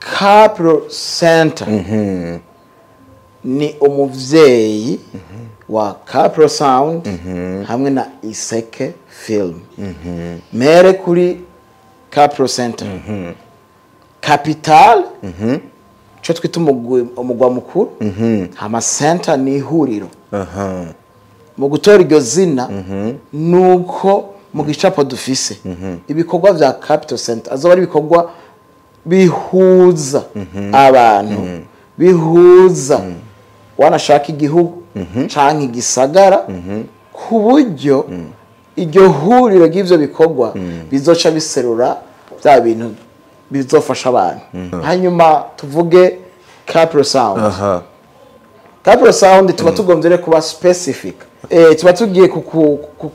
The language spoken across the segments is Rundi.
Capital Center ni umuvyeyi wa Capital Sound hamwe na Iseke Film. Mere kuri Capital Center, Capital cyo twita umugwa mukuru, hama center ni ihuriro. Mu gutora iryo zina nuko mu gicapo dufise ibikorwa vya Capital Center azoba ari ibikorwa bihuza abantu, bihuza wanashaka igihugu canke igisagara, ku buryo iryo huriro ry'ivyo bikorwa bizoca biserura bya bintu bizofasha abantu. Hanyuma tuvuge Capital Sound. Capital Sound tuba tugombye kuba specific, tuba tugiye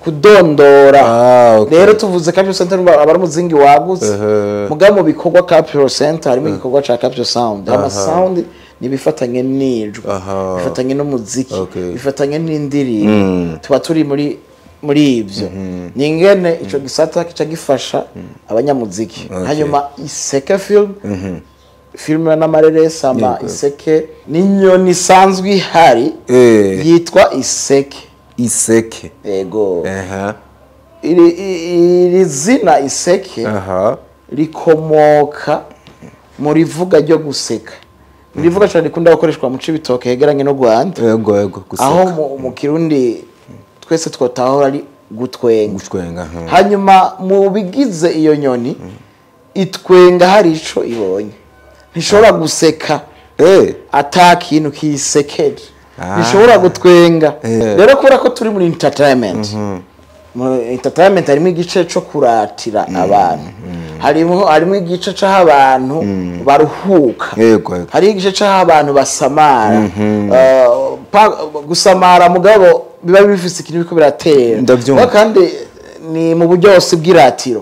kudondora. Rero tuvuze Capital Center aba ari umuzingi wagutse, mugabo mu bikorwa Capital Center harimo igikorwa ca Capital Sound. Ama sound ni bifatanye n'ijwi, bifatanye n'umuziki, bifatanye n'indirimbo. Tuba turi muri ivyo. Ni ingene ico gisata kica gifasha abanyamuziki. Hanyuma Iseke Film, filime n'amareresi ama Iseke ni inyoni isanzwe ihari yitwa Iseke. Iseke. Yego. Iri zina Iseke rikomoka mu rivuga ryo guseka. Rivuga cyane rikunda gukoreshwa mu Cibitoke hegeranye no Rwanda. Yego yego, guseka. Aho mu Kirundi twese twotahora ari gutwenga. Gutwenga. Hanyuma mu bigize iyo nyoni itwenga hari ico ibonye. Ntishobora guseka ata kintu kiyisekeje. Ntishobora gutwenga. Rero kubera ko turi muri entertainment, mu entertainment harimo igice cyo kuratira abantu, harimo igice c'aho abantu baruhuka, hari igice c'aho abantu basamara. Gusamara mugabo biba bifise ikintu biriko biratera, kandi ni mu buryo bwose bw'iratiro.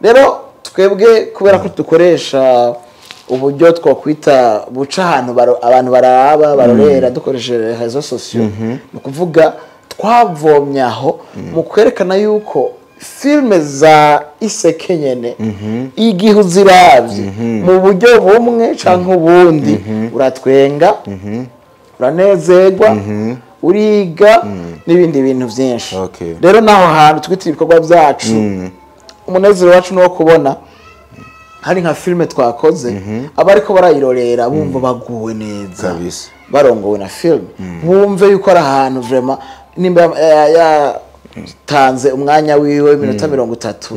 Rero twebwe kubera ko dukoresha uburyo twakwita buca ahantu abantu baraba barorera dukoresheje réseaux sociaux, ni ukuvuga twavomye aho mu kwerekana yuko filme za Iseke nyene igihe uziravye mu buryo bumwe canke ubundi uratwenga, uranezerwa, uriga n'ibindi bintu vyinshi. Rero naho hantu twitira ibikorwa vyacu, umunezero wacu nuwo kubona hari nka filme twakoze abariko barayirorera bumva baguwe neza, barongowe na filme, bumve yuko ari ahantu vraiment nimba yatanze umwanya wiwe iminota 30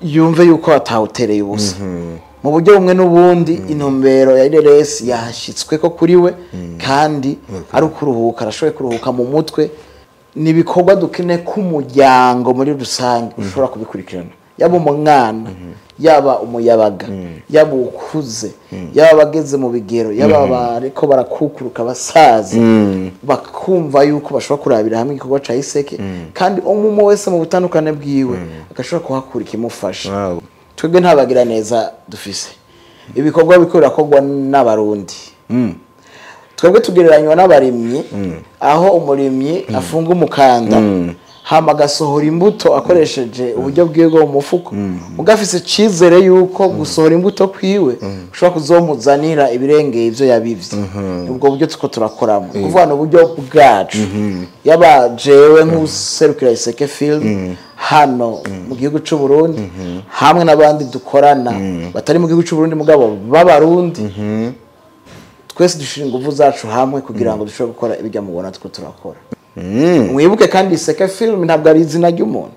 yumve yuko atawutereye ubusa. Mu buryo bumwe n'ubundi intumbero ya RRS yashitswe ko kuri we, kandi ari ukuruhuka, arashoboye kuruhuka mu mutwe. Ni ibikorwa dukine k'umuryango muri rusange ushobora kubikurikirana, yaba umwana, yaba umuyabaga, yaba ukuze, yaba abageze mu bigero, yaba bariko barakukuruka basaza, bakumva yuko bashobora kurabira hamwe igikorwa ca Iseke, kandi umwe wese mu butandukane bwiwe agashobora kuhakura ikimufasha. Twebwe ntabagira neza dufise ibikorwa biriko birakorwa n'abarundi. Twebwe tugereranywa n'abarimyi, aho umurimyi afunga umukanda hama agasohora imbuto akoresheje uburyo bwiwe bwo mu mufuko, ugafise icizere yuko gusohora imbuto kwiwe ushobora kuzomuzanira ibirengeye ivyo yabivye. Ubwo buryo tuko turakoramo, kuvuga uburyo bwacu, yaba jewe nk'userukira Iseke Film hano mu gihugu c'u Burundi, hamwe n'abandi dukorana batari mu gihugu c'u Burundi mugabo b'abarundi, twese dushira inguvu zacu hamwe kugira ngo dushobore gukora ibijya mubona tuko turakora. Mwibuke kandi Iseke Film ntabwo ari izina ry'umuntu.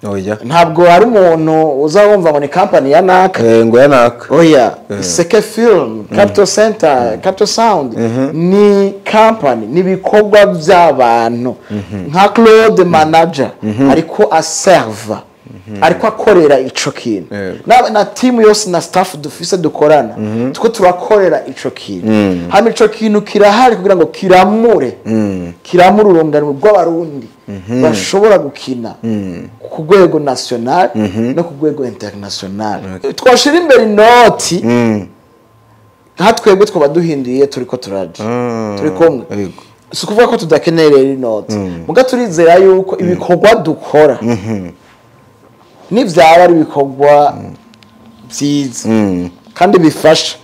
Oya. Ntabwo ari umuntu uzabumva ngo ni company ya naka. Ngo ya naka. Oya. Iseke Film, Capital Center, Capital Sound ni company, ni ibikorwa by'abantu. Nka Claude manager ariko aserva, ariko akorera ico kintu. Na team yose na staff dufise dukorana, tuko turakorera ico kintu. Hano ico kintu kirahari kugira ngo kiramure. Kiramure urungano rw'abarundi bashobora gukina ku rwego national no ku rwego international. Twashira imbere inoti nka twebwe twaba duhinduye turiko turaje. Turi kumwe. Si ukuvuga ko tudakeneye rero inoti, muga turizera yuko ibikorwa dukora nivyaba ari ibikorwa vyiza Kandi bifasha,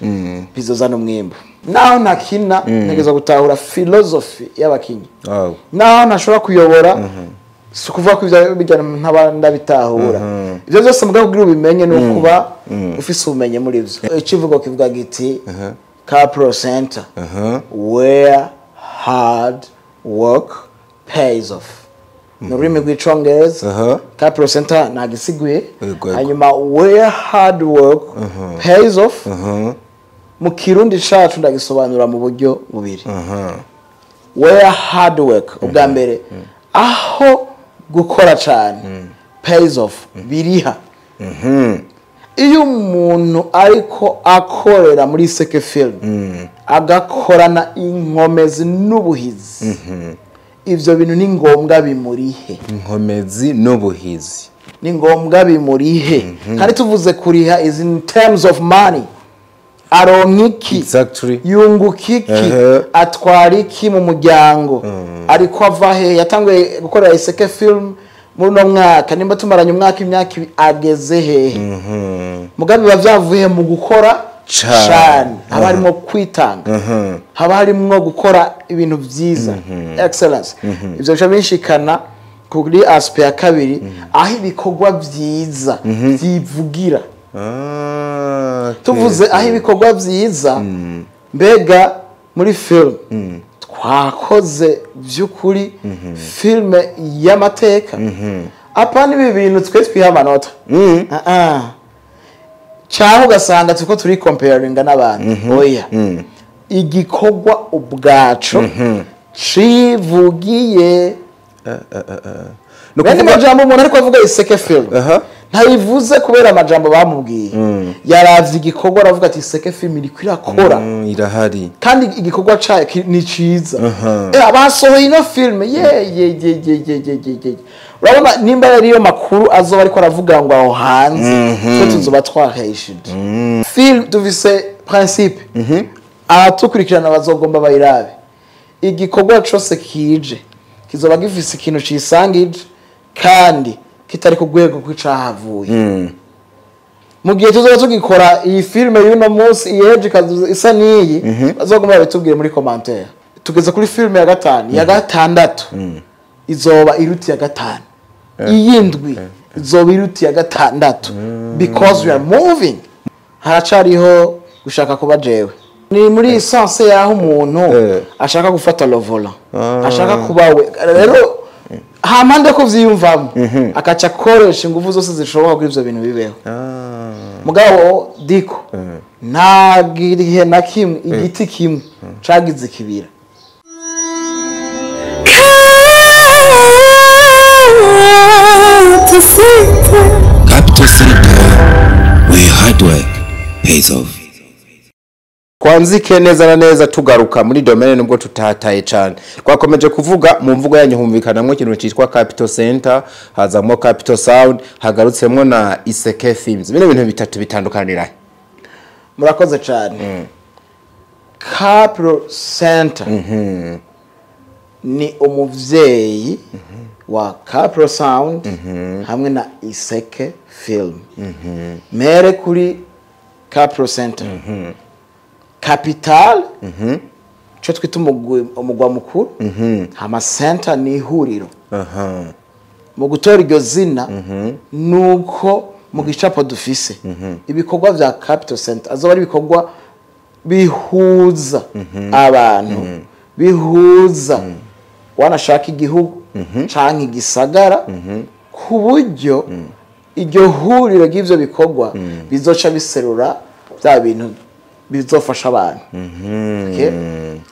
bizozana umwimbu. Naho ntakina, ntegerezwa gutahura filozofi y'abakinyi. Naho ntashobora kuyobora, si ukuvuga ko ibyo bijyana ntaba ndabitahura. Ibyo byose mugabo kugira ubimenye ni ukuba ufise ubumenyi muri byo. Ikivugo kivuga giti: "Capital Center, where hard work pays off." Ni ururimi rw'Icongereza. Capital Center ntagisiguye. Yego. Hanyuma "where hard work pays off", mu Kirundi cacu ndagisobanura mu buryo bubiri. Where hard work, ubwa mbere, aho gukora cyane, pays off, biriha. Iyo umuntu ariko akorera muri Seke Film, agakorana inkomezi n'ubuhizi, ibyo bintu ni ngombwa bimurihe. Inkomezi n'ubuhizi. Ni ngombwa bimurihe. Kandi tuvuze kuriha is in terms of money: aronka iki? Yunguka iki? Atwara iki mu muryango? Ariko ava he? Yatanguye gukorera Iseke Film muri uno mwaka, nimba tumaranye umwaka, imyaka 2, ageze hehe? Mugabe biba byavuye mu gukora Cane. cane. Haba harimo kwitanga, haba harimo gukora ibintu byiza, excellence. Ibyo bica binshikana kuri aspect ya kabiri, aho ibikorwa byiza byivugira. Tuvuze aho ibikorwa byiza, mbega muri film twakoze by'ukuri filime y'amateka? Apana ibi bintu twe twiha amanota. Ah, ah. Cyangwa ugasanga turiko turi comparinga n'abantu. Oya, igikorwa ubwaco civugiye. Ni Bene ukuvuga amajambo umuntu ariko avuga Iseke Film, ntayivuze kubera amajambo bamubwiye. Yaravye igikorwa, aravuga ati: "Iseke Film iriko irakora." Irahari. Kandi igikorwa cayo ni ciza. Abasohoye ino filime, ye ye ye ye ye ye ye ye, urabona nimba yari iyo makuru azoba ariko aravuga ngo aho hanze twe tuzoba twaheshije film. Dufise principe, abatukurikirana bazogomba bayirabe. Igikorwa cose kije kizoba gifise ikintu cisangije kandi kitari ku rwego rw'icahavuye. Mu gihe tuzoba tugikora iyi filime y'uno munsi, iyeje ikaza isa n'iyi, bazogomba babitubwire muri commentaire. Tugeze kuri filime ya gatanu, iya gatandatu izoba iruta iya gatanu, iyindwi izoba iruta iya gatandatu, because we are moving. Haracariho gushaka kuba jewe, ni muri essence y'aho umuntu ashaka gufata le volant, ashaka kuba we. Rero hampande ko vyiyumvamo, akaca akoresha ingufu zose zishoboka kuri ivyo bintu bibeho. Mugabo diko nta gihe na kimwe igiti kimwe cagize ikibira. Capital Center. Capital Center, where hard work pays off. Twanzike neza na neza, tugaruka muri domaine, nubwo tutataye cyane, twakomeje kuvuga mu mvugo yanyu humvikanamwo ikintu cyitwa Capital Center, hazamo Capital Sound, hagarutsemo na Iseke Films. Bino bintu bitatu bitandukanira? Murakoze cyane. Capital Center ni umuvyeyi wa Capital Sound hamwe na Iseke Film. Mere kuri Capital Center, capital cyo twita umugwa mukuru, hama center ni ihuriro. Mu gutora iryo zina, nuko mu gicapo dufise ibikorwa vya Capital Center azoba ari ibikorwa bihuza abantu, bihuza wanashaka igihugu canke igisagara, ku buryo iryo huriro ry'ivyo bikorwa bizoca biserura bya bintu bizofasha abantu. Okay?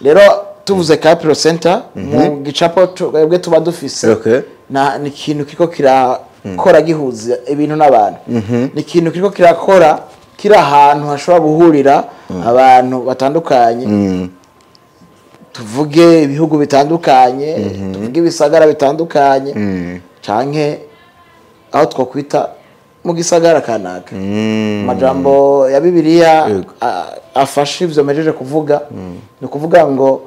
Rero tuvuze Capital Center mu gicapo twebwe tuba dufise, na ni ikintu kiriko kirakora gihuza ibintu n'abantu, ni ikintu kiriko kirakora kiri ahantu hashobora guhurira abantu batandukanye, tuvuge ibihugu bitandukanye, tuvuge ibisagara bitandukanye, canke aho twakwita mu gisagara kanaka. Amajambo ya Bibiliya afashe ivyo mpejeje kuvuga, ni ukuvuga ngo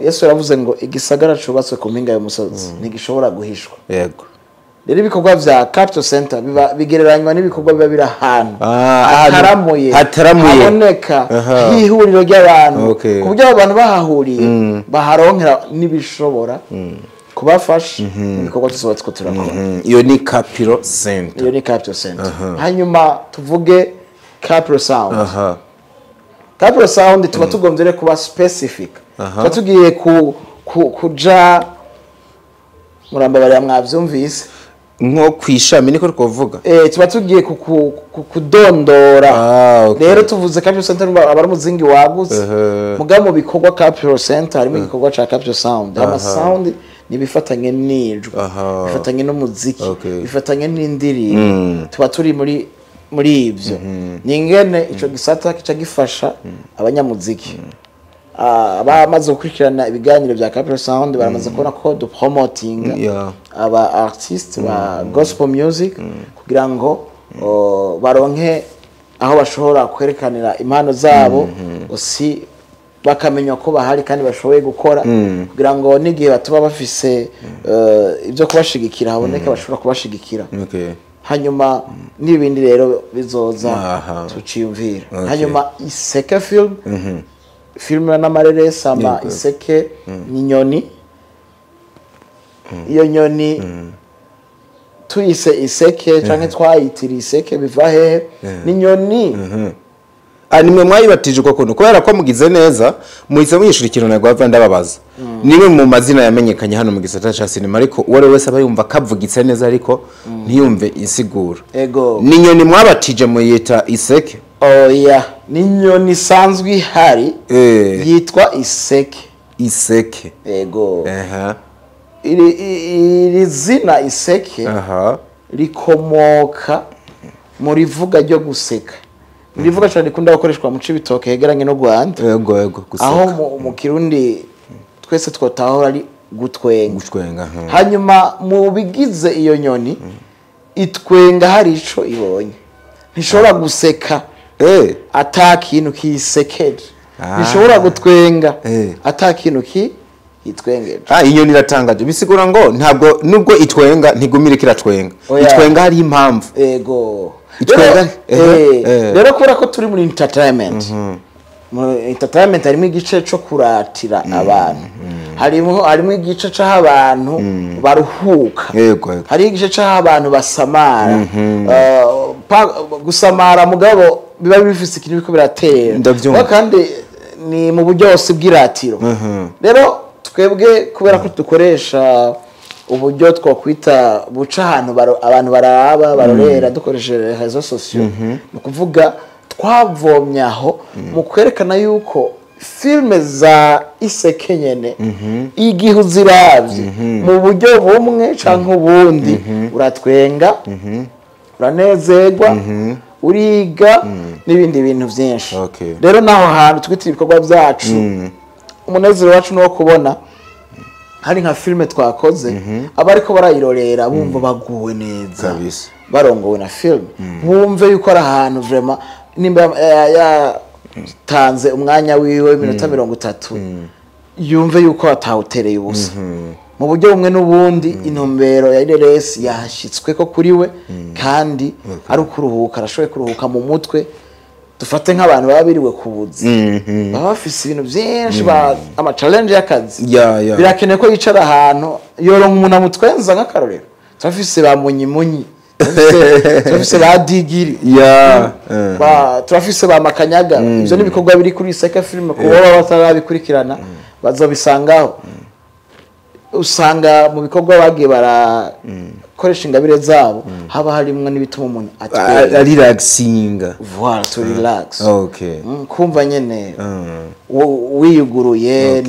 Yesu yaravuze ngo igisagara cubatswe ku mpinga y'umusozi ntigishobora guhishwa. Rero ibikorwa vya Capital Center biba bigereranywa n'ibikorwa biba biri ahantu Ah, ahantu hataramuye, hataramuye. haboneka h'ihuriro ry'abantu, ku buryo abo bantu bahahuriye baharonkera n'ibishobora kubafasha mu bikorwa tuzoba turiko turakora. Iyo ni Capital Center. Iyo ni Capital Center. Hanyuma tuvuge Capital Sound. Capital Sound tuba tugombye rero kuba specific, tuba tugiye kuja murambabarira, mwavyumvise. Nko kwishami niko twovuga. Tuba tugiye kudondora. Ah, okay. Rero tuvuze Capital Center aba ari umuzingi wagutse. Mugabo mu bikorwa Capital Center harimo igikorwa ca Capital Sound. Ama sound ni ibifatanye n'ijwi, bifatanye n'umuziki, bifatanye n'indirimbo. Tuba turi muri ivyo, ni ingene ico gisata kica gifasha abanyamuziki. Abamaze gukurikirana ibiganiro bya Capital Sound baramaze kubona ko dupromotinga aba artiste ba gospel music kugira ngo baronke aho bashobora kwerekanira impano zabo, aussi bakamenya ko bahari kandi bashoboye gukora, kugira ngo n'igihe batuba bafise ibyo kubashigikira haboneke bashobora kubashigikira. Hanyuma n'ibindi rero bizoza tuciyumvira. Hanyuma Iseke Film, filime n'amareresi ama iseke ni inyoni. Iyo nyoni tuyise iseke canke twayitiriye iseke biva hehe? Ni inyoni. Ah, nimwe mwayibatije uko kuntu kubera ko mugize neza muhise muyishura ikintu nagwava ndababaza. Nimwe mu mazina yamenyekanye hano mu gisata ca sinema, ariko uwo ari we wese aba yumva kavugitse neza ariko ntiyumve insiguro. Ni inyoni mwabatije muyita iseke? Oya, ni inyoni isanzwe ihari yitwa iseke. Iseke. Ego. Iri zina iseke rikomoka mu rivuga ryo guseka. Ni rivuga cyane rikunda gukoreshwa mu Cibitoke hegeranye n'u Rwanda, Ego ego, guseka. aho mu Kirundi twese twotahora ari gutwenga. Gutwenga, aha. Hanyuma mu bigize iyo nyoni, itwenga hari ico ibonye. Ntishobora guseka ata kintu kiyisekeje. Ntishobora gutwenga ata kintu kitwengeje. Ah, inyoni iratangaje. Bisigura ngo ntabwo nubwo itwenga ntigumira kiratwenga. Oya. Itwenga hari impamvu. Ego. Itwenga. Rero kubera ko turi muri entertainment, mu entertainment harimo igice cyo kuratira abantu, harimo igice c'aho abantu baruhuka, Yego, yego. hari igice c'aho abantu basamara. Gusamara mugabo biba bifise ikintu biriko biratera. Ndavyumva. Mugabo kandi ni mu buryo bwose bw'iratiro. Rero twebwe kubera ko dukoresha uburyo twakwita buca ahantu abantu baraba barorera, dukoresheje réseaux sociaux, ni ukuvuga twavomye aho mu kwerekana yuko filime za iseke nyene, igihe uziravye mu buryo bumwe canke ubundi, uratwenga, uranezerwa, uriga n'ibindi bintu byinshi. Rero naho hantu twitira ibikorwa byacu, umunezero wacu ni uwo kubona hari nka filime twakoze, abariko barayirorera bumva baguwe neza, barongowe na filime, bumve yuko ari ahantu vraiment nimba yatanze umwanya wiwe w'iminota 30, yumve yuko atawutereye ubusa. Mu buryo bumwe n'ubundi intumbero ya RRS yashyitswe ko kuri we kandi ari ukuruhuka, arashoboye kuruhuka mu mutwe. Dufate nk'abantu baba biriwe ku buzi, baba bafise ibintu byinshi, ama challenge y'akazi, birakenewe ko yicara ahantu yoronka umuntu amutwenza. Nk'akarorero turafise ba Munyimunyi, turafise ba Digiri, turafise ba Makanyaga. Ivyo ni ibikorwa biri kuri Iseke Film. Ku baba batarabikurikirana bazobisangaho. Usanga mu bikorwa bagiye barakoresha ingabire zabo haba harimwo n'ibituma umuntu atwenga. Arelaxinga. Voilà, to relax. Kumva nyene wiyuguruye,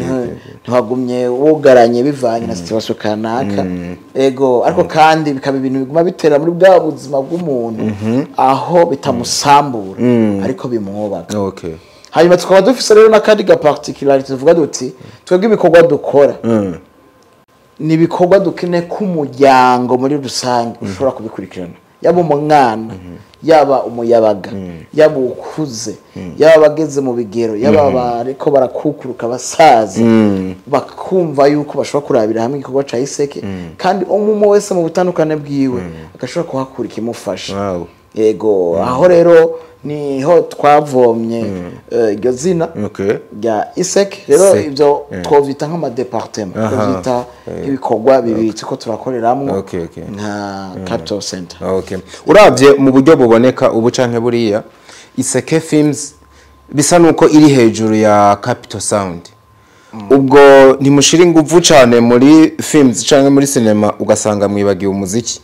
ntiwagumye wugaranye bivanye na situation kanaka. Ego, ariko kandi bikaba ibintu biguma bitera muri bwa buzima bw'umuntu, aho bitamusambura ariko bimwubaka. Hanyuma tukaba dufise rero n'akandi ga particularity, tuvuga duti twebwe ibikorwa dukora ni ibikorwa dukeneye ko umuryango muri rusange ushobora kubikurikirana. Yaba umwana, yaba umuyabaga, yaba ukuze, yaba abageze mu bigero, yaba bariko barakukuruka basaza, bakumva yuko bashobora kurabira hamwe igikorwa ca Iseke, kandi umwe wese mu butandukane bwiwe agashobora kuhakura ikimufasha. Yego, aho rero niho twavomye iryo zina rya Iseke. Rero ibyo twovyita nk'amadepartement, twovyita ibikorwa bibiri ko turakoreramwo nka Capital Center. Uravye mu buryo buboneka ubu canke buriya, Iseke Films bisa nuko iri hejuru ya Capital Sound. Ubwo ntimushira inguvu cane muri films canke muri cinema, ugasanga mwibagiwe umuziki.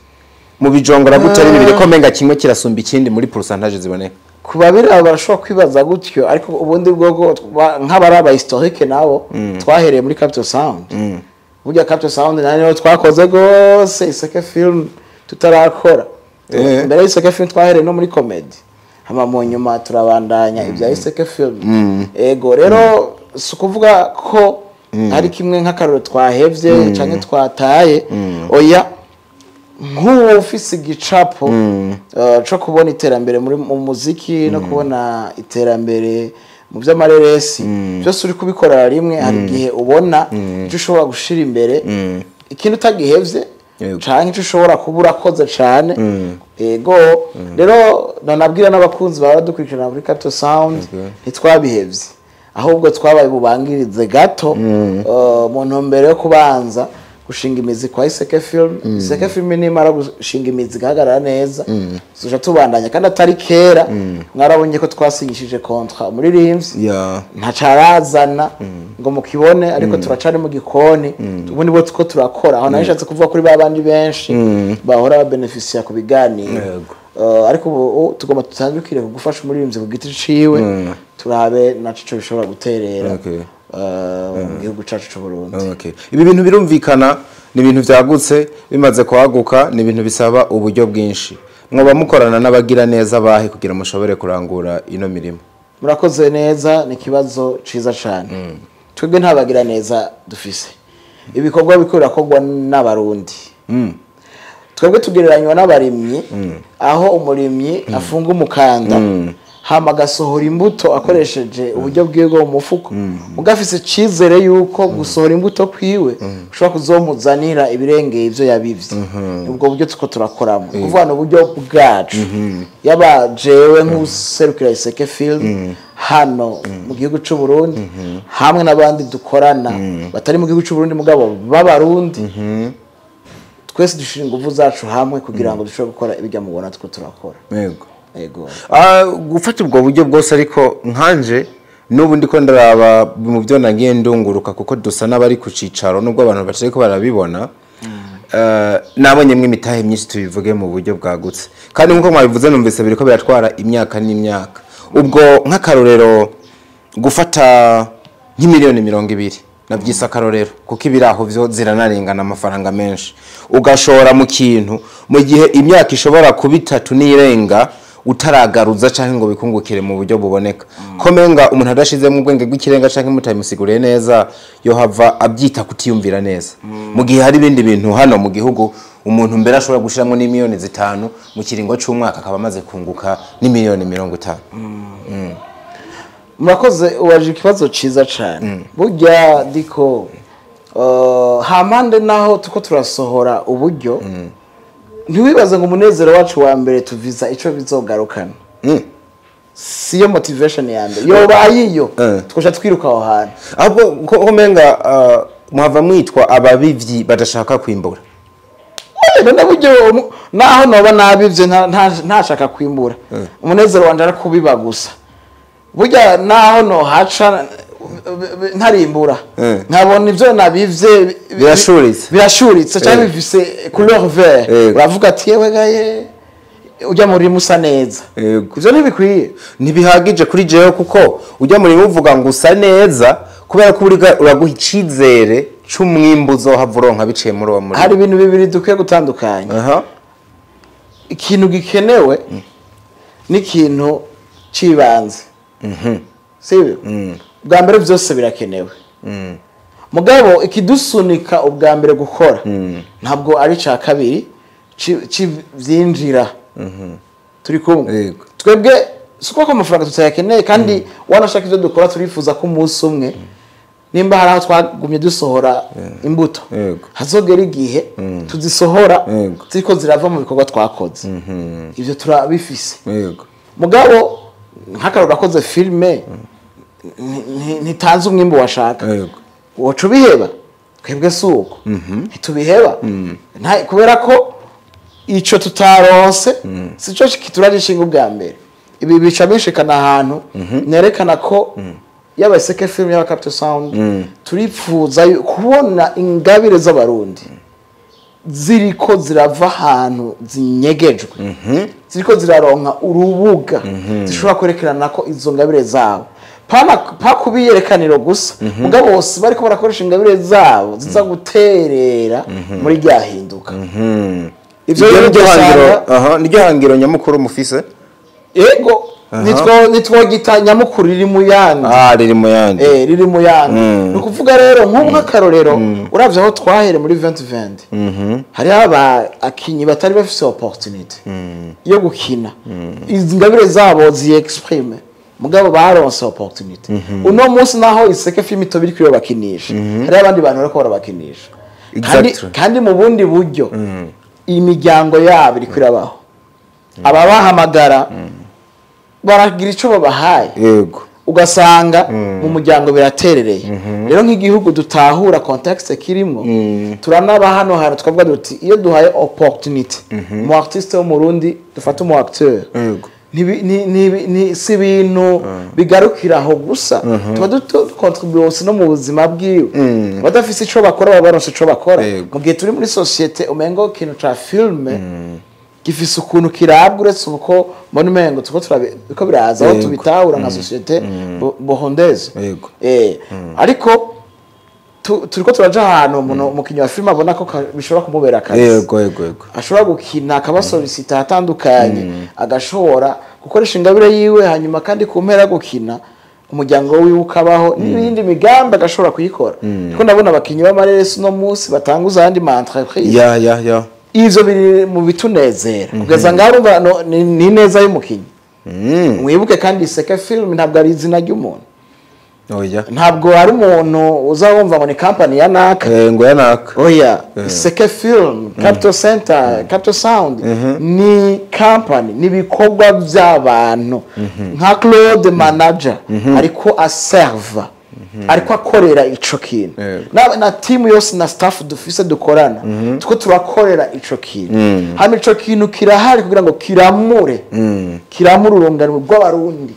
Mu bijongora gutari bibiri ko menga kimwe kirasumba ikindi muri pourcentage ziboneka. Kubabira barashobora kwibaza gutyo, ariko ubundi bwoko nk'abari aba historique nabo twahereye muri Capital Sound. Burya Capital Sound nayo twakoze gose Iseke Film tutarakora. Mbere Iseke Film twahereye no muri comedy, hama mu nyuma turabandanya ibya Iseke Film. Ego rero si ukuvuga ko hari kimwe nk'akaroro twahevye canke twataye, oya. Nk'uwo ufise igicapo co kubona iterambere muri mu muziki no kubona iterambere mu by'amareresi, byose uri kubikorera rimwe, hari igihe ubona icyo ushobora gushira imbere, ikintu utagihevye canke icyo ushobora kuba urakoze cane. Ego rero nanabwira n'abakunzi baradukurikirana muri Capital Sound, ntitwabihevye, ahubwo twabaye bubangirize gato mu ntumbero yo kubanza gushinga imizi kwa Iseke Film. Iseke Film nimara gushinga imizi igahagarara neza, tuja tubandanya, kandi atari kera. Mwarabonye ko twasinyishije contrat umuririmbyi, ntacarazana ngo mukibone, ariko turacari mu gikoni, ubundi bwo tuko turakora. Aho nashatse kuvuga kuri babandi benshi bahora babeneficia ku biganiro, ariko ubu tugomba tutandukire kugufasha umuririmbyi ku giti ciwe, turabe naco bishobora guterera mu gihugu cacu c'u Burundi. Ibi bintu birumvikana, ni ibintu vyagutse, bimaze kwaguka, ni ibintu bisaba uburyo bwinshi. Mwoba mukorana n'abagira neza bahe kugira mushobore kurangura ino mirimo? Murakoze neza, ni kibazo ciza cane. Twebwe nta bagira neza dufise. Ibikorwa bikora n'abarundi. Twebwe tugereranywa n'abarimyi, aho umurimyi afunga umukanda, hama agasohora imbuto akoresheje uburyo bwiwe bwo mu mufuko, ugafise icizere yuko gusohora imbuto kwiwe ushobora kuzomuzanira ibirengeye ivyo yabivye. Ubwo buryo tuko turakoramo, kuvuga ni uburyo bwacu. Yaba jewe nk'userukira Iseke Film hano mu gihugu c'u Burundi, hamwe n'abandi dukorana batari mu gihugu c'u Burundi mugabo b'abarundi, twese dushira inguvu zacu hamwe kugira ngo dushobore gukora ibijya mubona tuko turakora. Yego. Ego. Gufata ubwo buryo bwose, ariko nkanje n'ubu ndiko ndaraba mu byo nagiye ndunguruka, kuko dusa n'abari ku cicaro nubwo abantu batari ko barabibona, nabonye mwe imitahe myinshi, tubivuge mu buryo bwagutse, kandi nkuko mwabivuze numvise biriko biratwara imyaka n'imyaka. Ubwo nk'akarorero gufata nk'imiliyoni 20 nabyisa akarorero, kuko ibiraho byo ziranarengana amafaranga menshi, ugashora mu kintu mu gihe imyaka ishobora kuba 3 n'irenga utaragaruza canke ngo bikungukire mu buryo buboneka. Komenga umuntu adashizemo ubwenge bw'ikirenga canke mutayimusiguriye neza, yo hava abyita kutiyumvira neza. Mu gihe hari ibindi bintu hano mu gihugu umuntu mbere ashobora gushiramo n'imiliyoni 5 mu kiringo c'umwaka akaba amaze kunguka n'imiliyoni 50. Murakoze, uwaje ikibazo ciza cane. Burya diko hamande naho tuko turasohora uburyo, ntiwibaze ngo umunezero wacu wa mbere tuviza ico bizogarukana. Siyo motivation ya mbere yoba ayiyo, twosha twiruka aho hantu. Ahubwo ko menga muhava mwitwa ababivyi badashaka kwimbura. None buryo naho noba nabivye ntashaka kwimbura, umunezero wanje ari kubiba gusa. Burya naho no haca ntarimbura, nkabona ivyo nabivye birashuritse cyangwa bifise couleur vert, uravuga ati yewe gaye ujya muri musa neza. Ivyo ntibikwiye, ntibihagije kuri jewe, kuko ujya muri uvuga ngo usa neza kubera ko uraguha icizere c'umwimbu uzohava uronka biciye muri uwo murimo. Hari ibintu bibiri dukwiye gutandukanya. Ikintu gikenewe n'ikintu cibanze. Sibyo? Ubwa mbere byose birakenewe. Mugabo ikidusunika ubwa mbere gukora ntabwo ari ca kabiri cyinjira. Turi kumwe. Twebwe siko ko amafaranga tutayakeneye, kandi wanashaka ivyo dukora turifuza ko umunsi umwe nimba hari aho twagumye dusohora imbuto, hazogera igihe tuzisohora ziriko zirava mu bikorwa twakoze. Ivyo turabifise. Mugabo nk'akarorero akoze filme ntitanze umwimbu washaka, woca ubiheba. Twebwe si uko, ntitubiheba kubera ko ico tutaronse sico kituragishinga ubwa mbere. Ibi bica bishikana ahantu nerekana ko yaba Iseke Film, yaba Capital Sound, turipfuza kubona ingabire z'Abarundi ziriko zirava ahantu zinyegejwe, ziriko ziraronka urubuga zishobora kwerekerana ko izo ngabire zabo pa kubiyerekaniro gusa, mugabo bose bariko barakoresha ingabire zabo ziza guterera muri ryahinduka. Ivyo niryo hangiro nyamukuru mufise? Yego, nitwo nyamukuru riri mu yandi. Riri mu yandi. Riri mu yandi. Ni ukuvuga rero nk'ubwo akarorero uravye aho twahere muri 2020, hariho abakinyi batari bafise opportunity yo gukina, izi ngabire zabo zi exprime, mugabo baronse opportunity. Uno munsi naho Iseke Film itobiri kuri bakinisha, hariho abandi bantu bariko barabakinisha. Kandi mu bundi buryo imiryango yabo iri kwirabaho, ababahamagara baragira ico babahaye. Yego. Ugasanga mu muryango biraterereye. Rero nk'igihugu dutahura context kirimo, turanaba hano hantu twavuga duti iyo duhaye opportunity mu artiste wo mu Burundi, dufate mu acteur, si ibintu bigarukira aho gusa, tuba dukontribuye no mu buzima bwiwe. Badafise ico bakora baba baronse ico bakora. Mu gihe turi muri societe umengo ikintu ca filme gifise ukuntu kirabwa, uretse uko mbona umengo tuko turabiko biraza aho tubitahura nka societe burundaise. Ariko turiko turaja ahantu umuntu umukinyi wa filme abona ko bishobora kumubera akazi. Yego. Ashobora gukina akabasolicita atandukanye, agashobora gukoresha ingabire yiwe, hanyuma kandi ku mpera gukina umuryango wiwe ukabaho n'ibindi migambi agashobora kuyikora. Kuko ndabona abakinyi b'amareresi no munsi batanguza andi ma entreprise. Ya. Ivyo biri mu bitunezera. Kugeza ngaho urumva ni neza y'umukinyi. Mwibuke kandi Iseke Film ntabwo ari izina ry'umuntu. Oya. Ntabwo ari umuntu uzabumva ngo ni company ya naka. Ngo ya naka. Oya. Iseke Film, Capital Center, Capital Sound ni company, ni ibikorwa by'abantu. Nka Claude manager ariko aserva, ariko akorera ico kintu. Na team yose na staff dufise dukorana, tuko turakorera ico kintu. Hano ico kintu kirahari kugira ngo kiramure. Kiramure urungano rw'Abarundi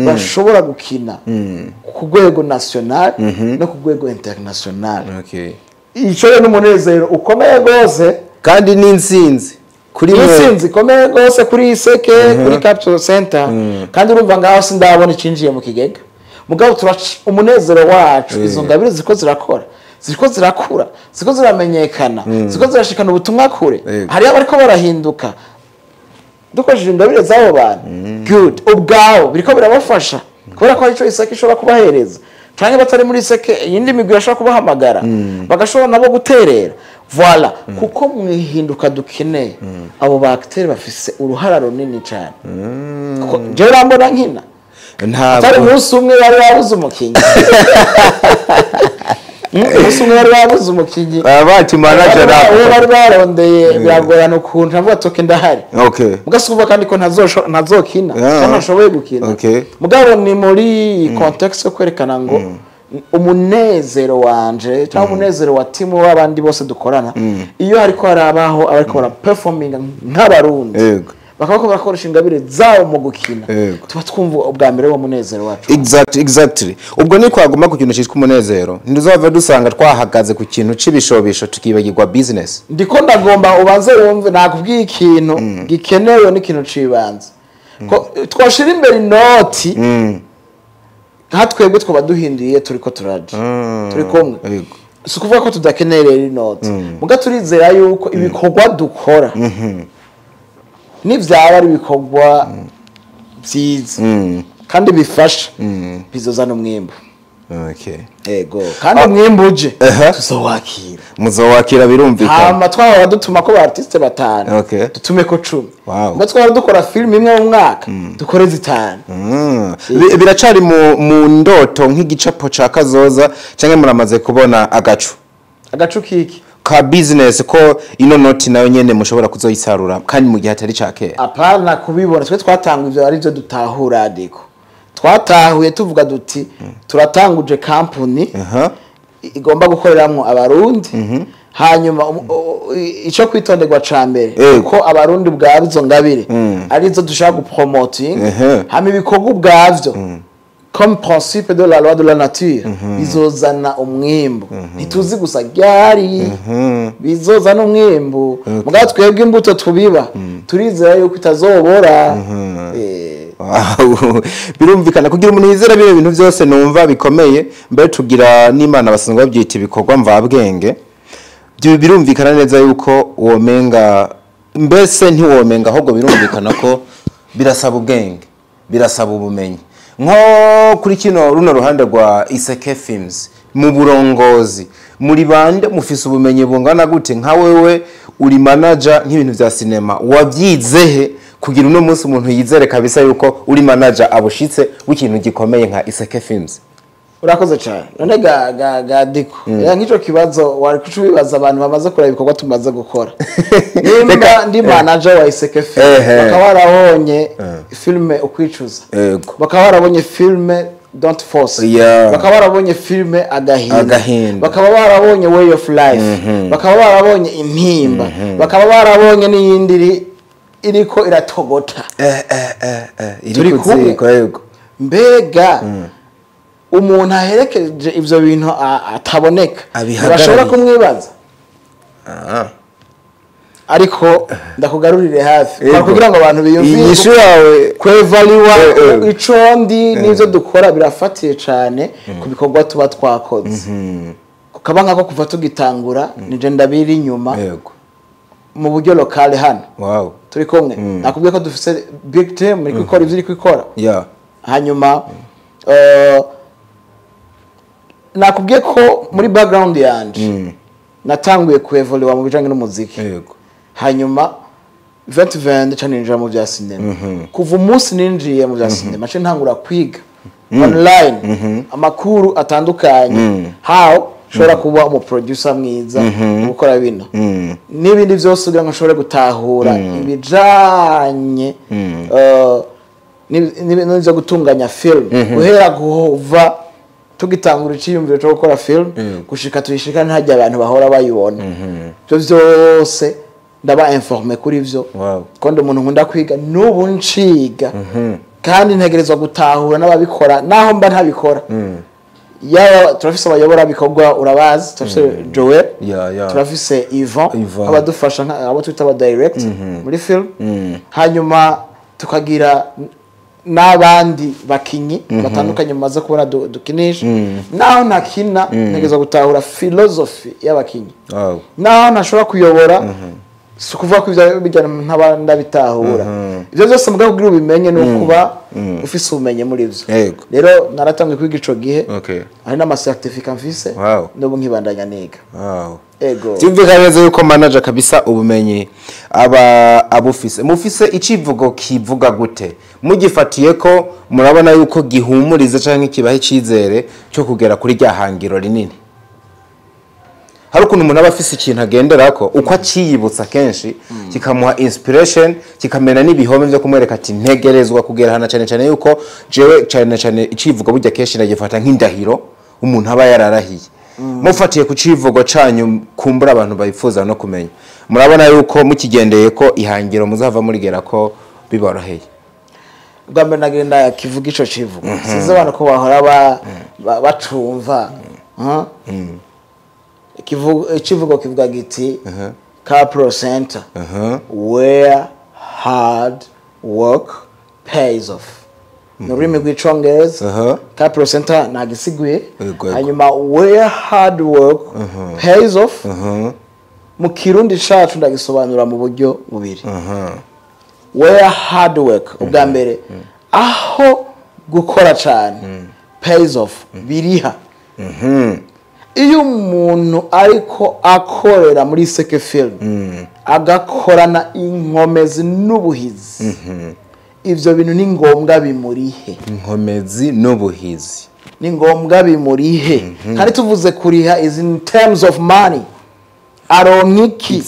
bashobora gukina ku rwego national no ku rwego international. Ico rero n'umunezero ukomeye gose, kandi n'insinzi kuri insinzi ikomeye gose kuri Iseke, kuri Capital Center. Kandi urumva ngaho sindabona icinjiye mu kigega. Mugabo umunezero wacu, izo ngabire ziriko zirakora, ziriko zirakura, ziriko ziramenyekana, ziriko zirashikana ubutumwa kure. Hariyo abariko barahinduka dukoresheje ingabire z'abo bantu. Good, ubwabo biriko birabafasha kubera ko hari ico Iseke ishobora kubahereza, canke batari muri Iseke iyindi migwi irashobora kubahamagara, bagashobora nabo guterera. Voilà, kuko mwihinduka dukeneye abo ba acteur bafise uruhara runini cyane. Kuko jewe rambona nkina atari umunsi umwe wari wabuze umukinyi. Umunsi umwe wari wabuze umukinyi. Bati manager bari barondeye biragorana ukuntu avuga toke ndahari. Mugasuba kandi ko ntazokina, kandi ntashoboye gukina. Mugabo ni muri context yo kwerekana ngo umunezero wanje cyangwa umunezero wa timu w'abandi bose dukorana, iyo hariko harabaho abariko bara performing nk'Abarundi, bakaba barakoresha ingabire zabo mu gukina, tuba twumva ubwa mbere wo munezero wacu. Exactly. Ubwo ni kwaguma ku kintu cyitwa umunezero, ntizava dusanga twahagaze ku kintu c'ibishobisho tukibagirwa business. Ndiko ndagomba ubanze wumve nakubwiye ikintu gikenewe n'ikintu cibanze. Ko twoshira imbere inoti nka twebwe twoba duhinduye turiko turaje. Turi kumwe. Si ukuvuga ko tudakeneye rero inoti, muga turizera yuko ibikorwa dukora nivyaba ari ibikorwa byiza kandi bifasha, bizozana umwimbu. Okay. Ego, kandi umwimbu uje tuzowakira. Muzowakira birumvikana. Hama twahora dutuma ko ba artiste 5. Okay. Dutume ko 10. Wow. Mba twahora dukora film imwe mu mwaka, dukore 5. Biracari mu ndoto nk'igicapo ca kazoza canke muramaze kubona agacu? Agacu kiki? Ka business ko ino noti nayo nyene mushobora kuzoyisarura kandi mu gihe atari ca kera. Apana kubibona, twe twatanga ivyo ari byo dutahura adiko. Twatahuye tuvuga duti turatanguje company igomba gukoreramwo abarundi. Hanyuma ico kwitonderwa ca mbere ko abarundi ubwabyo ngabire arizo dushaka gupromoting, hama ibikorwa ubwavyo comme principe de la loi de la nature bizozana umwimbu. Ntituzi gusa ryari bizozana umwimbu, mugabo twebwe imbuto tubiba turizera yuko itazobora. Birumvikana kugira umuntu yizera bino bintu byose numva bikomeye mbere tugira n'Imana basanzwe babyita ibikorwa mvabwenge. Birumvikana neza yuko womenga mbese ntiwomenga, ahubwo birumvikana ko birasaba ubwenge, birasaba ubumenyi. Nko kuri kino runo ruhande rwa Iseke Films mu burongozi muri bande mufise ubumenyi bungana gute? Nka wewe uri manager nk'ibintu vya cinema wavyizehe kugira uno munsi umuntu yizere kabisa yuko uri manager abushitse w'ikintu gikomeye nka Iseke Films? Urakoze cyane. None ga diko nk'ico kibazo wari kucubibaza abantu bamaze kureba ibikorwa tumaze gukora. Nimba ndi manager wa Iseke Films, bakaba barabonye filme Ukwicuza, bakaba barabonye filme Don't Force, bakaba barabonye filme Agahinda, bakaba barabonye Way of Life, bakaba barabonye Intimba, bakaba barabonye n'iyindi iriko iratogota. Iri kuziko yego. Mbega umuntu aherekeje ivyo bintu ataboneka bashobora kumwibaza. Ariko ndakugarurire hafi kugira ngo abantu biyumvire inyishu yawe kwevaliwa icondi n'ivyo dukora birafatiye cane ku bikorwa tuba twakoze. Kukaba nkako kuva tugitangura nije ndabiri inyuma mu buryo lokale hano. Wow. Turi kumwe. Nakubwiye ko dufise big team iri gukora ivyo iri gukora. Hanyuma nakubwiye ko muri background yanje natanguye kuevoluer mu bijanye n'umuziki. Hanyuma 2020 ca ninjira mu vya cinema. Kuva umunsi ninjiye mu vya cinema nce ntangura kwiga online amakuru atandukanye, how nshobora kuba umu producer mwiza gukora bino n'ibindi byose kugira ngo nshobore gutahura ibijanye n'ibyo gutunganya film, guhera kuva tugitangura iciyumviro cyo gukora film gushika tuyishika ntajya abantu bahora bayibona. Ibyo byose ndaba informe kuri ivyo. Kandi umuntu nkunda kwiga n'ubu nciga kandi ntegerezwa gutahura n'ababikora naho mba ntabikora. Yaba turafise abayobora bikorwa urabazi, turafise Joel, turafise Ivan abadufasha abo twita aba direct muri film, hanyuma tukagira n'abandi bakinyi batandukanye mumaze kubona dukinisha. Naho ntakina ntegerezwa gutahura philosophy y'abakinyi. Naho ntashobora kuyobora si ukuvuga ko ibyo bijyana ndabitahura. Ibyo byose mugabo kugira ubimenye ni ukuba ufise ubumenyi muri byo. Rero naratangiye kwiga ico gihe, hari n'ama certificate mfise, n'ubu nkibandanya niga. Ego. Byumvikana neza yuko manager kabisa ubumenyi aba abufise. Mufise icivugo kivuga gute? Mugifatiye ko murabona yuko gihumuriza canke kibaha icizere cyo kugera kuri rya hangiro rinini. Hari ukuntu umuntu aba afise ikintu agenderako uko aciyibutsa kenshi kikamuha inspiration, kikamena n'ibihome byo kumwereka ati ntegerezwa kugera hana, cyane cyane yuko jewe cyane cyane icivugo burya kenshi nagifata nk'indahiro umuntu aba yararahiye. Mufatiye ku civugo canyu kumbura abantu bayifuza no kumenya, murabona yuko mukigendeye ko ihangiro muzava murigera ko biboroheye. Ubwa mbere nagenda kivuga ico civugo, sinzi abantu ko bahora bacumva. Ikivugo kivuga giti Capro Center where hard work pays off. Mu rurimi rw'icongereza Capro Center nagisiguye, hanyuma where hard work pays off mu kirundi cacu ndagisobanura mu buryo bubiri. Where hard work ubwa mbere aho gukora cyane pays off, biriha. Iyo umuntu ariko akorera muri Iseke Film, agakorana inkomezi n'ubuhizi, ivyo bintu ni ngombwa bimurihe. Inkomezi n'ubuhizi ni ngombwa bimurihe. Kandi tuvuze kuriha is in terms of money. Aronka iki?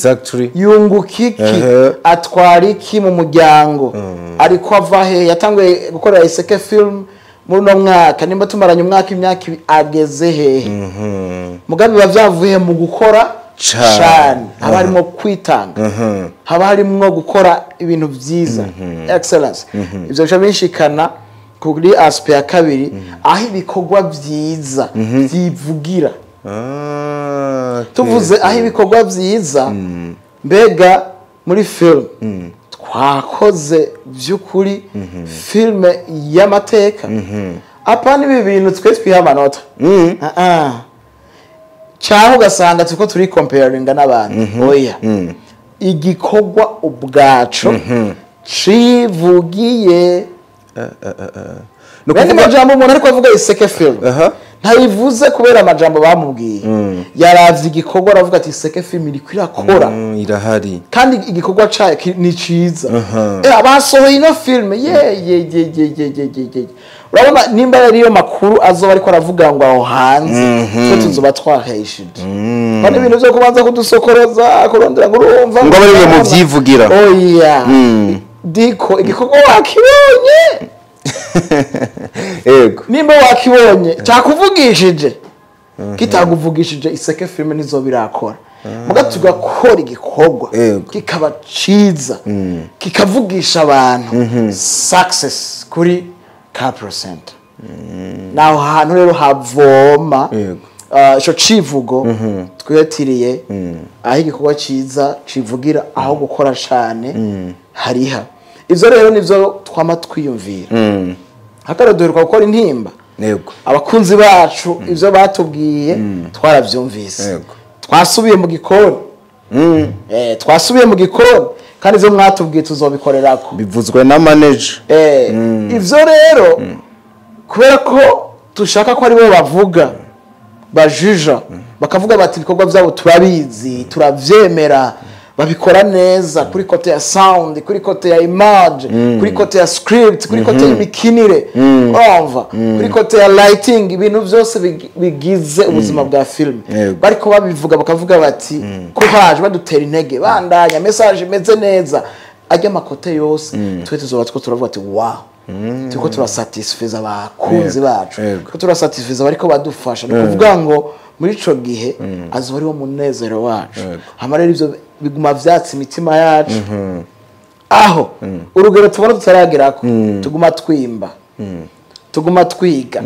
Yunguka iki? Atwara iki mu muryango? Ariko ava he? Yatanguye gukorera Iseke Film muri uno mwaka, nimba tumaranye umwaka, imyaka ibiri, ageze hehe? Mugabe biba vyavuye mu gukora Cane. cane, haba harimo kwitanga, haba harimwo gukora ibintu vyiza, excellence. Ivyo bica binshikana kuri aspect ya kabiri, aho ibikorwa vyiza vyivugira. Tuvuze aho ibikorwa vyiza, mbega muri film twakoze by'ukuri filme y'amateka? Apana ibi bintu twe twiha amanota. Ah, ah. Cyangwa ugasanga turiko turi comparinga n'abandi. Oya, igikorwa ubwaco civugiye. Ni Bene ukuvuga majambo umuntu ariko avuga Iseke Film, ntayivuze kubera amajambo bamubwiye. Yaravye igikorwa, aravuga ati: "Iseke Film iriko irakora." Irahari. Kandi igikorwa cayo ni ciza. Abasohoye ino filme, ye ye ye ye ye ye ye ye, urabona nimba yari iyo makuru azoba ariko aravuga ngo aho hanze twe tuzoba twaheshije. Kandi ibintu vyo kubanza kudusokoroza, kurondera ngo urumva Ngo abe arimwe muvyivugira. Oya, diko igikorwa wakibonye. Nimba wakibonye cyakuvugishije, kitaguvugishije, Iseke Filime nizo birakora. Muga tugakora igikorwa kikaba ciza, kikavugisha abantu, success kuri Capital Center. Naho hantu rero havoma ico civugo twiyatiriye, aho igikorwa ciza civugira, aho gukora cane hariha. Ivyo rero nivyo twama twiyumvira. Hakara duheruka gukora Intimba. Abakunzi bacu ivyo batubwiye twaravyumvise. Twasubiye mu gikoni. Twasubiye mu gikoni, kandi ivyo mwatubwiye tuzobikorerako. Bivuzwe na manager. Ivyo rero, kubera ko dushaka ko aribo bavuga, bajija bakavuga bati: "Ibikorwa byabo turabizi, turavyemera, babikora neza kuri côté ya sound, kuri côté ya image, kuri côté ya script, kuri côté y'imikinire, urumva, kuri côté ya lighting," ibintu byose bigize ubuzima bwa film. Bariko babivuga, bakavuga bati: "Courage," badutera intege, bandanya, message imeze neza, ajya ama côté yose, twe tuzoba two turavuga ati: "Wow, turiko turasatisfiza abakunzi bacu, turiko turasatisfiza bariko badufasha." Ni ukuvuga ngo muri ico gihe azoba ariwo munezero wacu. Hama rero ivyo biguma vyatsa imitima yacu, aho urugero tubona tutaragerako, tuguma twimba, tuguma twiga,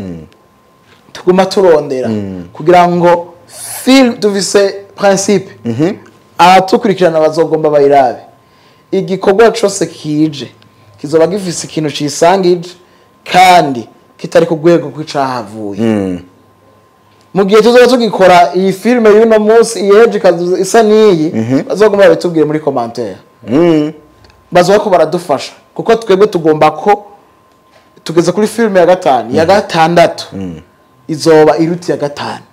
tuguma turondera kugira ngo film. Dufise principe, abatukurikirana bazogomba bayirabe: igikorwa cose kije kizoba gifise ikintu cisangije kandi kitari ku rwego rw'icahavuye. Mu gihe tuzoba tugikora iyi filime y'uno munsi, iyeje ikaza isa n'iyi, bazogomba babitubwire muri commentaire. Bazoba ko baradufasha, kuko twebwe tugomba ko tugeze kuri filime ya gatanu, iya gatandatu izoba iruta iya gatanu,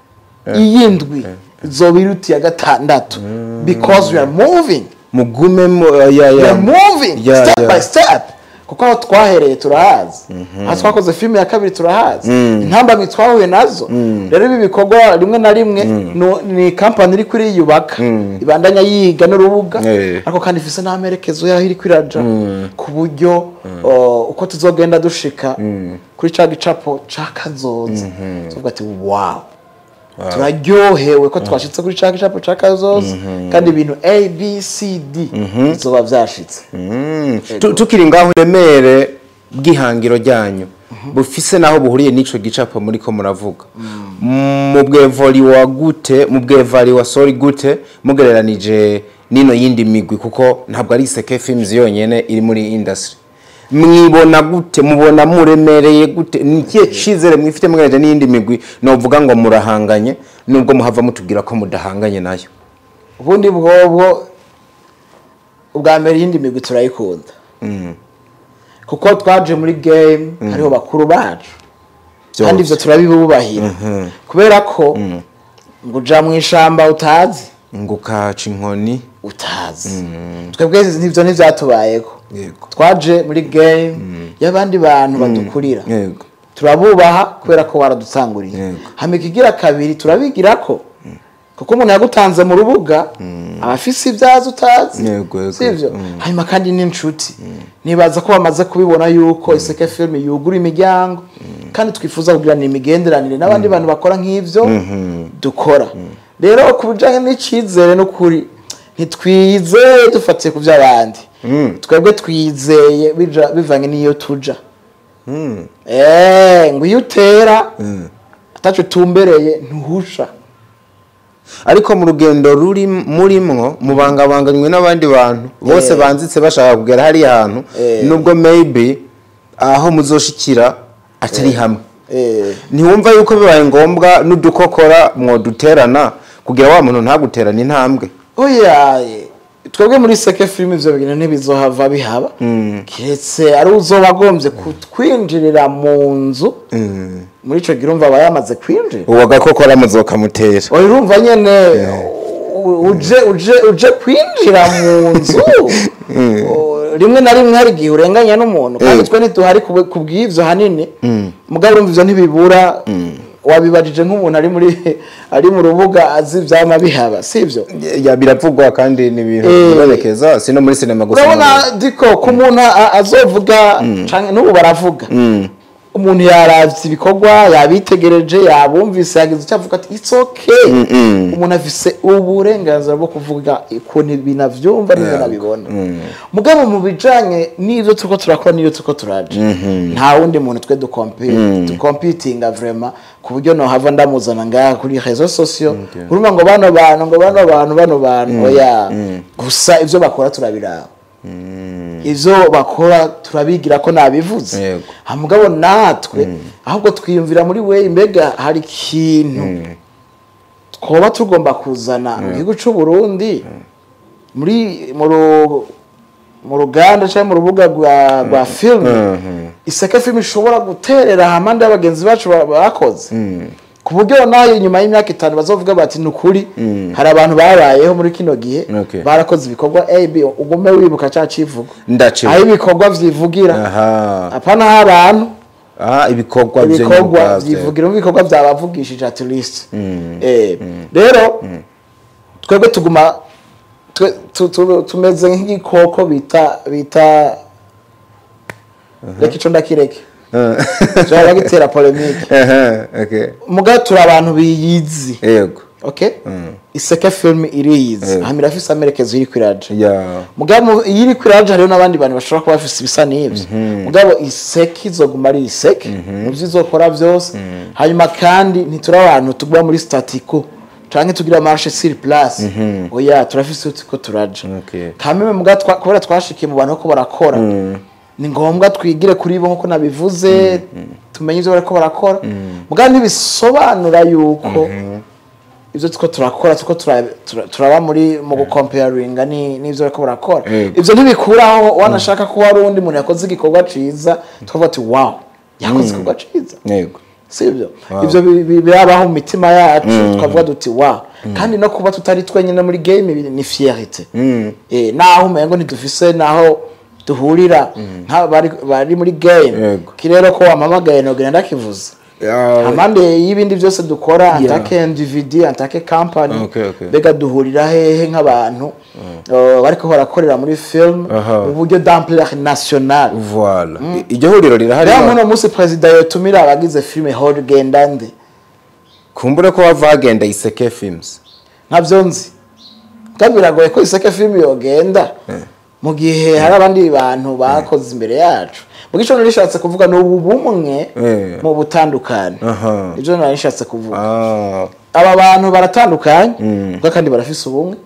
iyindwi izoba iruta iya gatandatu, because we are moving. Mugume ya We ya are moving step by step, kuko aho twahereye turahazi, aho twakoze filime ya kabiri turahazi, intambamyi twahuye nazo. Rero ibi bikorwa rimwe na rimwe ni kampani iri kuriyubaka, ibandanya yiga n'urubuga, ariko kandi ifise n'amerekezo y'aho iri kwiraja, ku buryo uko tuzogenda dushika kuri ca gicapo ca kazoza, tuvuga ati: "Wow, turaryohewe ko twashitse kuri ca gicapo ca kazoza, kandi ibintu A B C D bizoba vyashitse." Tukiri ngaho, remere bw'ihangiro ryanyu bufise naho buhuriye n'ico gicapo muriko muravuga, mu bwevori gute, mu bwevari wa sorry gute mugereranije nino yindi migwi? Kuko ntabwo ari Iseke Films yonyene iri muri industry. Mwibona gute? Mubona muremereye gute? Ni ikihe cizere mwifite mugereranije n'iyindi migwi novuga ngo murahanganye, nubwo muhava mutubwira ko mudahanganye nayo? Ubundi bwobwo, ubwa mbere, iyindi migwi turayikunda, kuko twaje muri game hariho bakuru bacu. Kandi ivyo turabibubahira kubera ko ngo uja mw'ishamba utazi, ngo ukaca inkoni utazi. Twebwe nivyo ntivyatubayeko. Twaje muri game y'abandi bantu badukurira, turabubaha kubera ko baradutanguriye. Hama ikigira kabiri turabigirako, kuko umuntu yagutanze mu rubuga aba afise ibyazi utazi, sivyo? Hanyuma kandi n'inshuti nibaza ko bamaze kubibona yuko Iseke Film yugura imiryango, kandi twifuza kugirana imigenderanire n'abandi bantu bakora nk'ivyo dukora. Rero ku bijanye n'icizere n'ukuri, ntitwizeye dufatiye ku by'abandi, twebwe twizeye bivanye n'iyo tuja. Ngo iyo utera ataco utumbereye ntuhusha. Ariko mu rugendo ruri murimwo mubangabanganywe n'abandi bantu bose banzitse bashaka kugera hari hantu, nubwo maybe aho muzoshikira atari hamwe. Ntiwumva yuko bibaye ngombwa n'udukokora mwoduterana kugira wa muntu ntaguterana intambwe? Oya, twebwe muri Iseke Film ivyo bintu ntibizohava bihaba, kiretse ari uzoba agombye kutwinjirira mu nzu. Muri ico gihe urumva aba yamaze kwinjira, uwo gakokora muzokamutera. Oya, urumva nyene uje kwinjira mu nzu, rimwe na rimwe hari igihe urenganya n'umuntu, kandi twe ntituhari kubw'ivyo hanini. Mugabo urumva ivyo ntibibura. Wabibajije nk'umuntu ari mu rubuga azi ivyama bihaba, sivyo? Ya, biravugwa kandi ni ibintu bibonekeza, si no muri sinema gusa. Urabona diko ko umuntu azovuga canke n'ubu baravuga, umuntu yaravye ibikorwa, yabitegereje, yabumvise, yagize icyo avuga ati it's okay. Umuntu afise uburenganzira bwo kuvuga ukuntu ibintu avyumva n'ibintu abibona. Mugabo mu bijanye n'ivyo turiko turakora n'ivyo turiko turaja, nta wundi muntu twe dukompitinga vraiment, ku buryo nohava ndamuzana ngaha kuri réseaux sociaux, urumva ngo bano bantu, ngo bano bantu, bano bantu, oya. Gusa ivyo bakora turabiraba, ivyo bakora turabigira ko nabivuze. Mugabo natwe ahubwo twiyumvira muri we, mbega hari ikintu twoba tugomba kuzana mu gihugu c'u Burundi, muri mu ruganda cyangwa mu rubuga rwa film. Iseke Film ishobora guterera hamande y'abagenzi bacu bakoze, ku buryo nayo nyuma y'imyaka 5 bazovuga bati nukuri hari abantu babayeho muri kino gihe barakoze ibikorwa AB. Ugume wibuka ca civugo, aho ibikorwa vyivugira, apana abantu. Ibikorwa vyivugira, ibikorwa vyabavugishije at least. Rero twebwe tuguma tumeze nk'igikoko bita reka ico ndakireke, jara gitera polemique. Muga turi abantu biyizi. Yego. Okay? Iseke Film iriyizi. Hamira afise amerekezo iri kwiraje. Mugabo iri kwiraje hariyo n'abandi bantu bashobora kuba bafise ibisa n'ivyo. Mugabo Iseke izoguma ari Iseke mu byo izokora byose. Hanyuma kandi ntituri abantu tuguma muri statico canke tugira marche sur place. Oya, turafise uko turaje. Kameme muga kubera twashikiye mu bantu ko barakora, ni ngombwa twigire kuri bo nkuko nabivuze, tumenye ivyo bariko barakora. Mugabo ntibisobanura yuko ivyo tuko turakora tuko turaba muri mu gucomparinga n'ivyo bariko barakora. Ivyo ntibikuraho wanashaka ko hari undi muntu yakoze igikorwa ciza tukavuga ati wow, yakoze igikorwa ciza. Yego. Sivyo? Ivyo birabaho mu mitima yacu, tukavuga duti wow. Kandi no kuba tutari twenyine muri game ni fierté. Naho umengo ntidufise naho duhurira nka bari muri game. Kirero ko wamamagaye nogenda ndakivuze. Amande y'ibindi byose dukora antake individu, antake company, bega duhurira hehe nk'abantu bariko barakorera muri film mu buryo d'ampleur nationale. Voilà. Iryo huriro rirahari. Rero muno munsi president yotumira abagize film hall gendande. Kumbure ko bavagenda Iseke Films. Ntabyo nzi. Kandi biragoye ko Iseke Film yogenda mu gihe hari abandi bantu bakoze imbere yacu. Mugico narishatse kuvuga no ubumwe mu butandukane. Ivyo narishatse kuvuga. Aba bantu baratandukanye, ubwo kandi barafise ubumwe.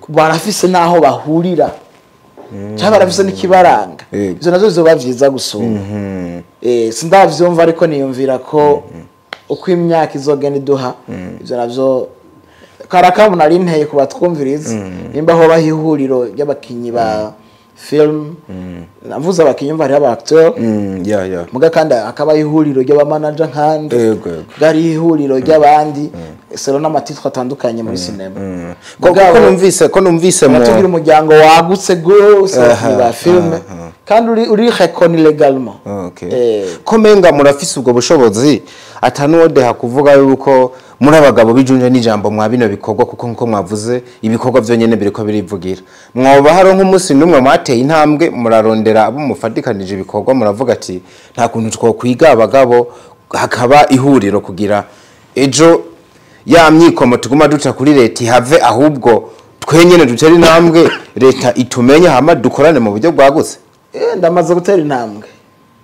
Barafise naho bahurira. Cyangwa barafise n'ikibaranga. Ivyo nazo bizoba vyiza gusumba. Sindavyumva ariko niyumvira ko uko imyaka izogenda iduha, ivyo navyo karakamu nari nteye kubatwumviriza. Nimba ho bahihuriro ry'abakinyi ba Film, navuze abakinyi, mva hariho aba acteur, Yeah, yeah. muga kandi hakaba ihuriro ry'abamanager nkandi, Yego, yego. bwari ihuriro ry'abandi selon n'ama titres atandukanye muri sinema. Ko numvise mu Tugira umuryango wagutse gose abakinyi ba filime kandi uri reconnu légalement. Ko menga murafise ubwo bushobozi, atanuwodeha kuvuga yuko muri abagabo bijunje n'ijambo mwa bino bikorwa, kuko nkuko mwavuze, ibikorwa vyonyene biriko birivugira. Mwoba hari nk'umunsi n'umwe mwateye intambwe, murarondera abo mufatikanije ibikorwa, muravuga ati nta kuntu twokwiga abagabo, hakaba ihuriro kugira ejo ya myikomo tuguma duca kuri leta ihave, ahubwo twenyene dutere intambwe, leta itumenye, hama dukorane mu buryo bwagutse? Ndamaze gutera intambwe,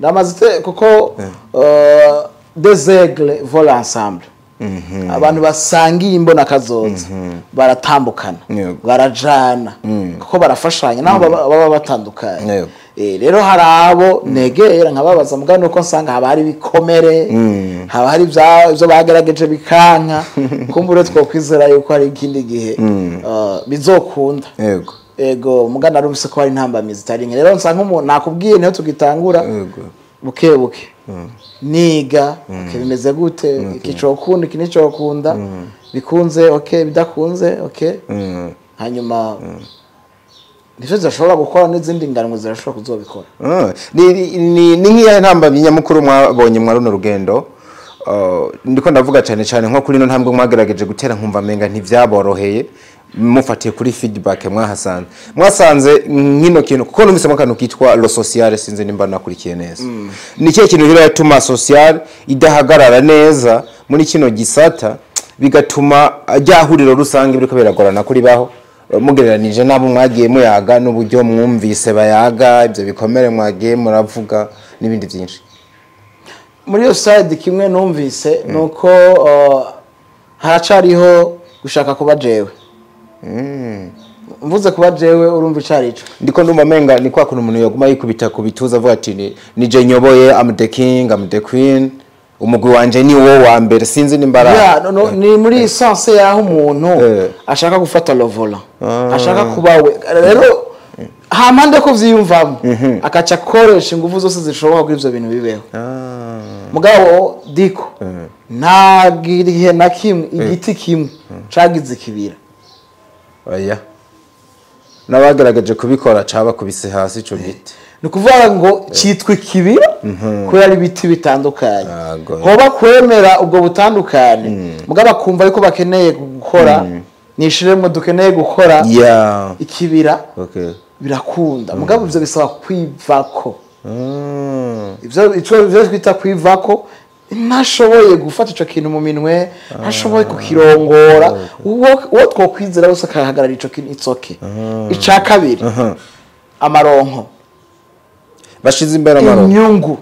ndamaze kuko des aigles volent ensemble. Abantu basangiye imbona kazoza baratambukana, barajana kuko barafashanya naho baba batandukanye. Rero hari abo negera nkababaza, mugabo nuko nsanga haba hari ibikomere, haba hari ibyo bagerageje bikanka. Kumbure twokwizera yuko hari ikindi gihe bizokunda. Ego, muga narumvise ko hari intambamizi zitari nke. Rero nsa nk'umuntu nakubwiye, niho tugitangura, buke buke niga, okay, bimeze gute, iki cokunda, iki nicokunda, bikunze okay, bidakunze okay. Hanyuma nivyo zirashobora gukora, n'izindi nganwe zirashobora kuzobikora. Ni nk'iyahe ntambamyi nyamukuru mwabonye mwa runo rugendo? Ndiko ndavuga cyane cyane nko kuri ino ntambwe mwagerageje gutera, nkumva menga ntivyaboroheye, mufatiye kuri feedback mwahasanze. Mwasanze nk'ino kintu, kuko numvisemo akantu kitwa le social, sinzi nimba nakurikiye neza. Ni ikihe kintu rero yatuma social idahagarara neza muri kino gisata, bigatuma rya huriro rusange biriko biragorana kuri baho, mugereranije n'abo mwagiye muyaga n'uburyo mwumvise bayaga, ibyo bikomere mwagiye muravuga n'ibindi byinshi? Muri iyo side, kimwe numvise ni uko haracariho gushaka kuba jewe. Mvuze kuba jewe, urumva icarico? Ndiko ndumva menga ni kwa kuntu umuntu yaguma yikubita ku bituza avuga ati ni je nyoboye, I'm the king, I'm the queen, umugwi wanje ni wo wa mbere, sinzi nimba ari Yeah, no, ni muri sens yaho umuntu ashaka gufata le volant, ashaka kuba we. Rero hampande ko vyiyumvamo, akaca akoresha ingufu zose zishoboka kuri ivyo bintu bibeho. Mugabo diko nta gihe na kimwe igiti kimwe cagize ikibira. Oya, n'abagerageje kubikora cabakubise hasi ico giti. Ni ukuvuga ngo cyitwa ikibira kubera ari ibiti bitandukanye. Hoba kwemera ubwo butandukane, mugabo bakumva yuko bakeneye gukora, nishiremwe dukeneye gukora ikibira, birakunda. Mugabo ivyo bisaba kwivako. Ivyo ico ivyo twita kwivako, ntashoboye gufata ico kintu mu minwe, ntashoboye kukirongora, uwo twokwizera wese akahagarara ico kintu, it's okay. Ica kabiri, amaronko. Bashize imbere amaronko. Inyungu.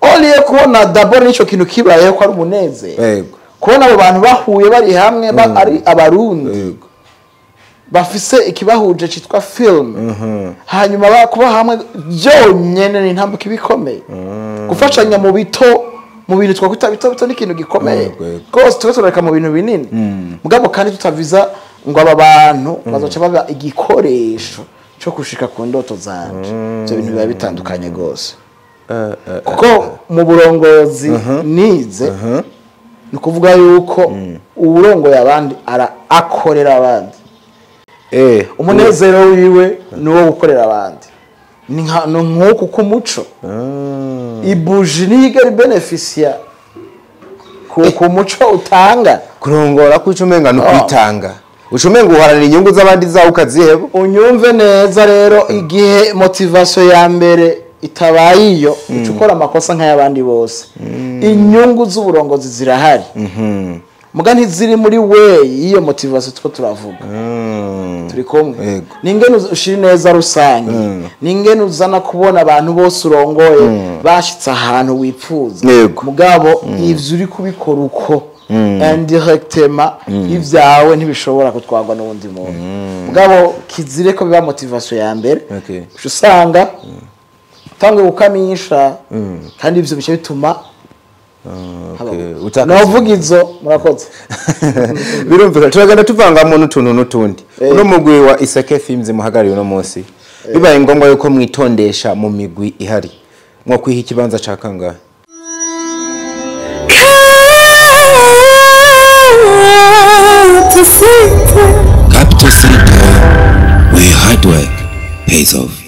Oliye kubona d'abord n'ico kintu kibayeho ko ari umunezero, kubona abo bantu bahuye, bari hamwe, ari Abarundi bafise ikibahuje citwa film, hanyuma kuba hamwe byonyene ni intambwe ibikomeye. Gufashanya mu bito, mu bintu twakwita bito bito, ni ikintu gikomeye Yego. rwose. Tuba turareka mu bintu binini, mugabo kandi tutaviza ngo aba bantu bazoca baba igikoresho cyo gushika ku ndoto zanje. Ibyo bintu biba bitandukanye rwose, kuko mu burongozi nize, ni ukuvuga yuko uwurongoye abandi ara akorera abandi. Umunezero wiwe ni uwo gukorera abandi. Ni nk'uku k'umuco, ibuji ntiyigera ibenefisiya ku muco utanga. Kurongora ko umenga ni ukwitanga, uca umenga uharanira inyungu z'abandi, zawe ukaziheba. Unyumve neza rero, igihe motivation ya mbere itabaye iyo, uca ukora amakosa nk'ay'abandi bose. Inyungu z'uburongozi zirahari, muga ntiziri muri way y'iyo motivation two turavuga. Turi kumwe? Yego. Ni ingene ushira ineza rusange, ni ingene uzana kubona abantu bose urongoye bashitse ahantu wipfuza. Mugabo ivyo uri kubikora uko, indirectement ibyawe ntibishobora gutwarwa n'uwundi muntu. Mugabo kizire ko biba motivation ya mbere. Uca usanga utanguye gukamisha, kandi ivyo bice bituma navuga izo. Murakoze. Birumvikana, turagenda tuvangamo n'utuntu n'utundi. Uno mugwi wa Iseke Films muhagarariye uno munsi, Bibaye ngombwa yuko mwitondesha mu migwi ihari, mwo kwiha ikibanza ca kangahe? Capital Center. Capital Center, where hard work pays off.